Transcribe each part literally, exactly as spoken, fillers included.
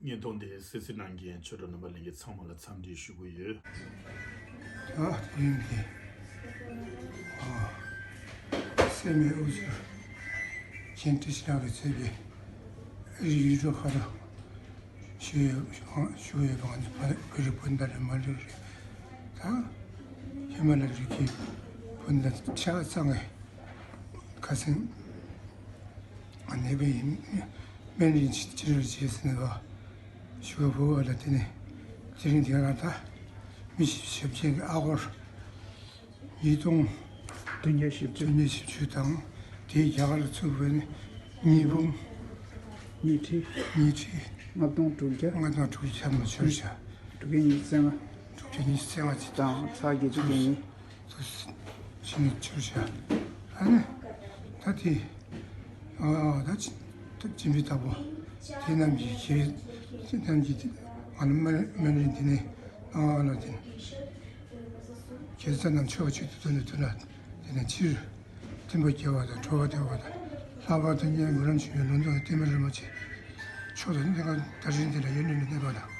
བརྙན་ཐུང་འདི་གསན་གཟིགས་གནང་མཁན་ཆོས་གྲོགས་རྣམ་པ་ལྷན་རྒྱས་ཚང་མ་ལ་འཚམས་འདྲི་ཞུ་གི་ཡོད། ད་དེ་རིང་འདི་ཨ་སེམས་མེད་དབུ་འབྱོར་ཅན་བཀྲ་ཤིས་ལགས་ཀྱིས་གཙོས་པའི་ཨ་རིའི་ཡུལ་གྲུ་ཁག་ཏུ་བཞུགས་ཡོད་བཞུགས་ཡོད་པ་ང་ཚོ་བོད་རིགས་སྤུན་ཟླ་རེད། མ་འགྲིག་རེད། ད་ཧི་མ་ལ་རི་ཁའི་སྤུན་ཟླ་ཆ་ཚང་གི་ཁ་སེང་ནད་པའི་སྨན་རིན་ཅི་རུ་བྱས་ཟིན་པ་ཞུ་བ་བོ་བ་ལ་དེ་ནས་དེ་རིང་དེ་རང་ད་མི་ཞིབ་ཞིབ་ཅན་གྱི་ཨ་སྒོར་ཉིས་སྟོང་བདུན་བརྒྱ་བཞི་བཅུ་བདུན་བརྒྱ་བཞི་བཅུ་དང་དེའི་རྒྱ་གར་ལ་ཚུད་པའི་ནི་ཉིས་འབུམ་ཉིས་ཁྲི་ཉིས་ཁྲི་ལྔ་སྟོང་དྲུག་བརྒྱ་ལྔ་སྟོང་དྲུག་བརྒྱ་ཆ་མ་ཆོར་བྱ། དྲུག་བརྒྱ་ཉི་ཤུ་རྩ་ལྔ། དྲུག་བརྒྱ་ཉི་ཤུ་རྩ་ལྔ་ཅིག་དང་ཚ་བརྒྱད་ཅུ་གྱ་གཉིས། ཕྱི་ནས་ཆུ་བཞག་ཨ་ནི་ད་དེ་ཨ་ད་ཅི་ད་སྦྱིན་པའི་བདག་པོ་དེ་རྣམས་ཀྱི་ཞེས་དེ་རྣམས་ཀྱི་ང་ལ་སྨན་སྨན་རིན་དེ་ནས་གནང་བ་ལ་བརྟེན། རྒྱལ་སྲས་རྣམས་མཆོད་པ་གཅིག་ཏུ་བསྡུ་ནས་བསྡུ་ན་དེ་ནས་ཕྱིར་ཐིམ་པ་སྐྱེ་བ་དང་གྲོལ་བ་སྟེར་བ་དང་། ལྷག་པར་དུ་སྙན་བུ་རམ་ཆེན་པོའི་ལུང་རྟོགས་བསྟན་པའི་རིན་པོ་ཆེ་མཆོག་ཏུ་གནས་སྐབས་བདག་གཞན་དེ་ལ་ཡུན་རིང་དུ་གནས་པ་དང་།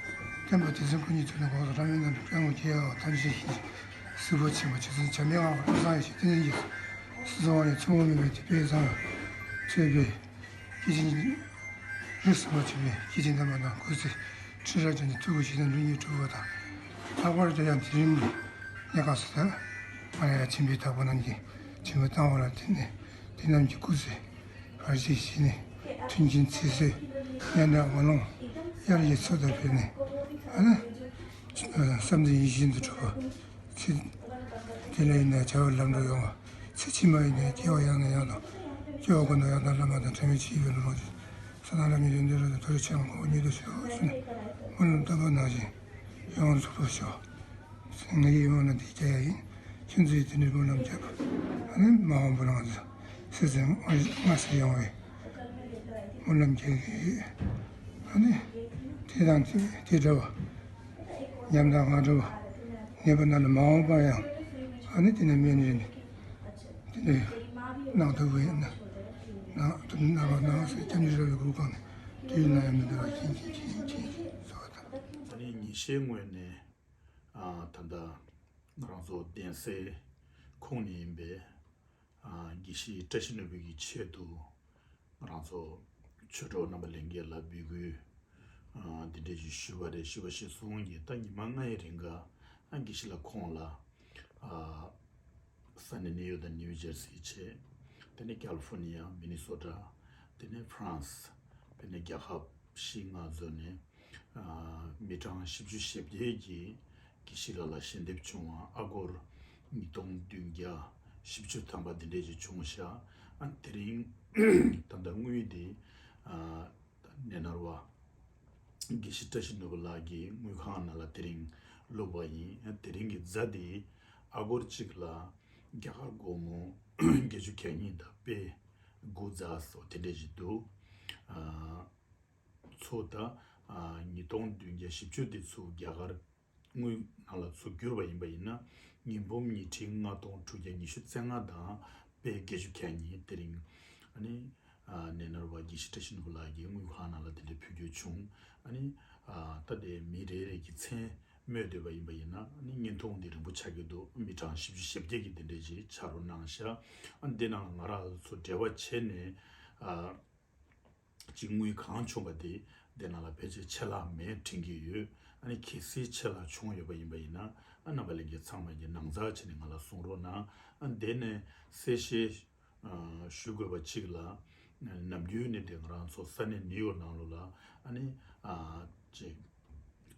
བསྟན་པ་སྡེ་ཚན་སྐུ་གཉིས་ཐུགས་ལ་དགོངས་སུ་ལྷ་མིན་རྣམས་ཀྱི་སྐྱབས་མགོན་རྒྱལ་བ་ཐམས་ཅད་ཞིང་གཟིགས་པ་ཆེན་པོ་རྗེ་བཙུན་བྱམས་པའི་དབང་བསྐུར་བསམ་ཡས་ཞིང་ཏིང་ངེ་འཛིན་སྲིད་གསུམ་དབང་ཡོད་ཚོམ་བུ་མེད་པའི་དེ་དཔལ་བཟང་ཆོས་པའི་སྐྱེས་ཆེན་རིགས་གསུམ་པ་ཆོས་པའི་སྐྱེས་ཆེན་དམ་པ་དང་སྐུ་ཚེ་ཁྲི་ཕྲག་བརྟན་ཅིང་ཐུགས་ཀྱི་བཞེད་དོན་ལྷུན་གྱིས་གྲུབ་པ་དང་། ལྷག་པར་དུ་ཡང་དེ་རིང་གི་གནས་སྐབས་སུ་ད་ང་ལ་ཡང་སྦྱིན་པའི་བདག་པོ་རྣམས་ཀྱིས་སྦྱིན་པ་བཏང་བ་ལ་བརྟེན་ནས་དེ་རྣམས་ཀྱི་སྐུ་ཚེ་བར་ཆད་ཞི་ནས་མཐུན་རྐྱེན་ཚེ་བསོད་སྙན་གྲགས་ངན་སློང་དབྱར་གྱི་མཚོ་ལྟར་འཕེལ་ནས་ཨ་ནི་བསམ་དོན་ཡིད་བཞིན་དུ་འགྲུབ་པ། ཚེ་དེ་ལས་ཡིན་ན་བྱ་བའི་ལམ་འགྲོ་ཡོང་བ། ཚེ་ཕྱི་མ་ཡིན་ན་སྐྱེ་བ་ཡང་ནས་ཡང་དང་སྐྱེ་བ་ཀུན་ཏུ་ཡང་དག་བླ་མ་དང་འཕྲིན་ལས་ཆེས་ཡོད་ལ་རོགས་ཀྱི་ས་དང་བླ་མའི་ཡོན་ཏན་རབ་ཏུ་མཐོ་རིས་ཆེ་བ་ངོ་བོ་ཉིད་དུ་ཤོག་ཟེར་ནས་སྨོན་ལམ་བཏབ་པ་ནང་བཞིན་ཡོངས་སུ་རྫོགས་པར་ཤོག་ངའི་སྨོན་ལམ་འདི་རྒྱག་ཡ་ཡིན། ཁྱོད་ཚོས་དེ་འདྲའི་སྨོན་ལམ་རྒྱབ་པ་ཨ་ནི་མ་འོངས་པ་ལ་ང་ཚོ་སེམས་ཅན་མངའ་སེ་ཡོང་བའི་སྨོན་ལམ་རྒྱག་གི་ཡོད། ཨ་ནི་དེ་དང་དེ་དེ་འདྲ་བ་ཉམ་ཐག་ང་འདྲ་བ་ནད་པ་རྣམས་ལ་མ་འོངས་པ་ཡང་ཨ་ནི་དེ་ནས་སྨན་རིན་དེ་ནས་གནང་ཐུབ་པ་ཡིན་ན་གནང་ཐུབ་ན་གནང་སེ་སྐྱབས་གནས་རབ་ཡོད་གུ་གང་ནས་དུས་ན་ཡང་མི་འདུག་ལ་ཁྱིན་ཁྱིན་ཁྱིན་ཁྱིན་ཁྱིན་ཟེར་བ་དང་། ཨ་ནི་ཉིན་ཤས་སྔོན་ནས་ཨ་ད་ལྟ་ང་རང་ཚོ་གདན་སའི་ཁོངས་ནས་ཡིན་པའི་ཨ་དགེ་བཤེས་བཀྲ་ཤིས་ནོར་བུ་གི་ཆེད་དུ་ང་རང་ཚོ་ཆོས་གྲོགས་རྣམ་པ་ལྷན་རྒྱས་ལ་འབོད་སྐུལ་ཨ་འདི་འདྲས་ཞིག་ཞུས་པ་རེད། ཞུས་པ་ཞིག་གསུངས་ཀྱི་ད་ཉི་མ་ལྔ་ཡི་རིང་ག་ཨ་དགེ་བཤེས་ལགས་ཁོང་ལ་ཨ་ས་གནས་ནིའུ་ཡོག་དང་ནིའུ་ཇར་སི་བྱས། དེ་ནས་ཀལ་ཧྥོར་ནི་ཡ། མི་ནི་སོ་ཊ། དེ་ནས་ཧྥ་རན་སི། དེ་ནས་རྒྱལ་ཁབ་བཞི་ལྔ་འཛོམས་ནས་ཨ་མི་གྲངས་བཞི་བཅུ་ཞེ་བརྒྱད་ཀྱིས་དགེ་བཤེས་ལགས་ལ་ཞལ་འདེབས་བྱུང་བ་ཨ་སྒོར་ཉིས་སྟོང་བདུན་བརྒྱ་བཞི་བཅུ་ཐམ་པ་འདི་འདྲས་ཅིག་བྱུང་ཤག་ཨ་དེ་རིང་ད་ལྟ་དངུལ་འདི་ཨ་ནད་མནར་བ་དགེ་བཤེས་བཀྲ་ཤིས་ནོར་བུ་ལགས་ཀྱི་དངུལ་ཁང་ནང་ལ་དེ་རིང་བླུགས་པ་ཡིན། ཨ་དེ་རིང་གི་རྫ་འདི་ཨ་སྒོར་གཅིག་ལ་རྒྱ་གར་སྒོར་མོ་བརྒྱད་ཅུ་གྱ་གཉིས་དང་དཔེ་དགུ་རྫ་སོགས་དེ་འདྲས་ཅིག་འདུག་ཨ་ཚོ་ད་ཨ་ཉིས་སྟོང་བདུན་བརྒྱ་བཞི་བཅུ་དེ་ཚོ་རྒྱ་གར་དངུལ་ནང་ལ་ཚུར་བསྒྱུར་བ་ཡིན་པ་ཡིན་ན་ཉིས་འབུམ་ཉིས་ཁྲི་ལྔ་སྟོང་དྲུག་བརྒྱ་ཉི་ཤུ་རྩ་ལྔ་དང་དཔེ་བརྒྱད་ཅུ་གྱ་གཉིས། དེ་རིང་ཨ་ནི་ཨ་ནད་མནར་བ་དགེ་བཤེས་བཀྲ་ཤིས་ནོར་བུ་ལགས་ཀྱི་དངུལ་ཁང་ནང་ལ་དེ་འདྲའི་འཕོ་འགྱུར་བྱུང་། ཨ་ནི་ཨ་ད་དེ་མི་རེ་རེ་གི་མཚན་སྨོས་འདོད་པ་ཡིན་པ་ཡིན་ན་ཨ་ནི་བརྙན་ཐུང་འདི་རིང་པོ་ཆགས་ཀྱི་འདུག་མི་གྲངས་བཞི་བཅུ་ཞེ་བརྒྱད་ཀྱིས་དེ་འདྲའི་ཅིག་ཕྱག་རོགས་གནང་ཤག་ཨ་ནི་དེ་ནང་ལ་ང་རང་ཚོ་འབྲེལ་བ་བྱས་ནས་ཨ། ཅིག་དངུལ་གང་བྱུང་བ་དེ་དེ་ནང་ལ་ཕལ་ཆེར་ཆད་ལྷག་མེད་དྲན་གྱི་ཡོད། ཨ་ནི་གལ་སྲིད་ཆད་ལྷག་བྱུང་ཡོད་པ་ཡིན་པ་ཡིན་ན་ཨ་རྣམ་པ་ལྷན་རྒྱས་ཚང་མ་གིས་ནང་ཚགས་བྱས་ནས་ང་ལ་གསུང་རོགས་གནང་། ཨ་དེ་ནས་གསལ་བཤད་ཨ་ཞུ་དགོས་པ་གཅིག་ལ་ནམ་རྒྱུན་ནས་དེ་ང་རང་ཚོ་ས་གནས་ནིའུ་ཡོག་ནང་ལོགས་ལ་ཨ་ནི་ཨ་ཅིག་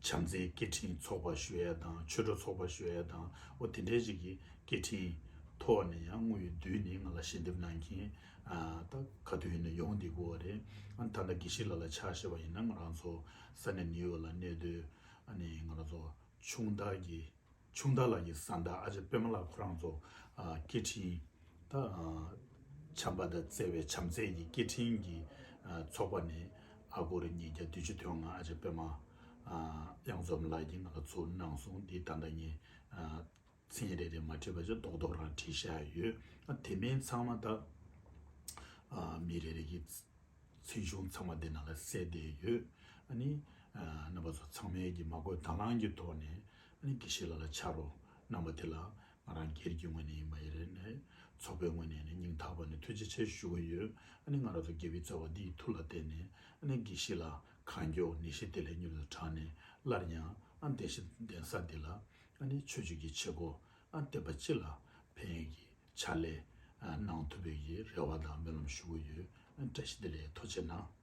བྱམས་བརྩེའི་སྐད་འཕྲིན་ཚོགས་པ་ཞུ་ཡ་དང་ཆོས་གྲོགས་ཚོགས་པ་ཞུ་ཡ་དང་འོ་དེ་འདྲའི་ཅིག་གི་སྐད་འཕྲིན་ཐོག་ནས་ཡང་དངུལ་བསྡུས་ནས་ང་ལ་ཞལ་འདེབས་གནང་མཁན་ཨ་ད་ག་དུས་ཡིན་ན་ཡོང་བསྡད་ཀྱི་ཡོད་རེད། ཨ་ད་ལྟ་དགེ་བཤེས་ལགས་ལ་ཆ་བཞག་པ་ཡིན་ན་ང་རང་ཚོ་ས་གནས་ནིའུ་ཡོག་ལ་གནས་སྡོད་ཨ་ནི་ང་རང་ཚོ་ཆུང་བདག་གི་ཆུང་བདག་ལགས་ཀྱི་བཟའ་ཟླ་ཨ་ཅག་པད་མ་ལགས་ཁོ་རང་ཚོ་ཨ་སྐད་འཕྲིན་ད་ཨ་བྱམས་པ་དང་བརྩེ་བའི་བྱམས་བརྩེ་ཡི་སྐད་འཕྲིན་གྱི་ཨ་ཚོགས་པ་ནས་ཨ་སྒོར་ཉིས་བརྒྱ་བདུན་ཅུ་དོན་ལྔ་ཨ་ཅག་པད་མ་ཨ་གཡང་འཛོམས་ལགས་ཀྱིས་ང་ལ་ཚུར་གནང་སོང་། འདི་ད་ལྟ་ངས་ཨ་མཚན་རེ་རེ་མ་བྲིས་པ་ཅིག་རྡོག་རྡོག་རང་བྲིས་བཞག་ཡོད། ཨ་དེ་མིན་ཚང་མ་ད་ཨ་མི་རེ་རེ་གི་མཚན་གཞུང་ཚང་མ་འདི་ནང་ལ་གསལ་བསྡད་ཡོད། ཨ་ནི་ པ་ཚོ་ཚང་མས་ཀྱི་མ་བསྐོས་དང་བླངས་ཀྱི་ཐོག་ནས་ཨ་ནི་དགེ་བཤེས་ལགས་ལ་ཕྱག་རོགས་གནང་བ་དེ་ལ་ང་རང་སྒེར་གྱི་ངོས་ནས་ཡིན་པ་ཡིན་རེད་ནས་ཚོགས་པའི་ངོས་ནས་ནི་སྙིང་ཐག་པ་ནས་ཐུགས་རྗེ་ཆེ་ཞུ་གི་ཡོད། ཨ་ནི་ང་རང་ཚོ་དགེ་བའི་རྩ་བ་འདིའི་མཐུ་ལ་བརྟེན་ནས་ཨ་ནི་དགེ་བཤེས་ལགས་གང་མགྱོགས་ནད་གཞི་དེ་ལས་མྱུར་དུ་དྲག་ནས་སླར་ཡང་ཨ་བདེ་གཤེགས་གདན་ས་འདི་ལ་ཨ་ནི་ཆོས་བརྒྱུད་ཀྱི་བྱེད་སྒོ་ཨ་བདེན་པ་ཅིག་ལ་ཕན་ཡོད་ཀྱི་ཕྱག་ལས་གནང་ཐུབ་པའི་གི་རེ་བ་དང་སྨོན་ལམ་ཞུ་གི་ཡོད། བཀྲ་ཤིས་བདེ་ལེགས། ཐུགས་རྗེ་གནང་།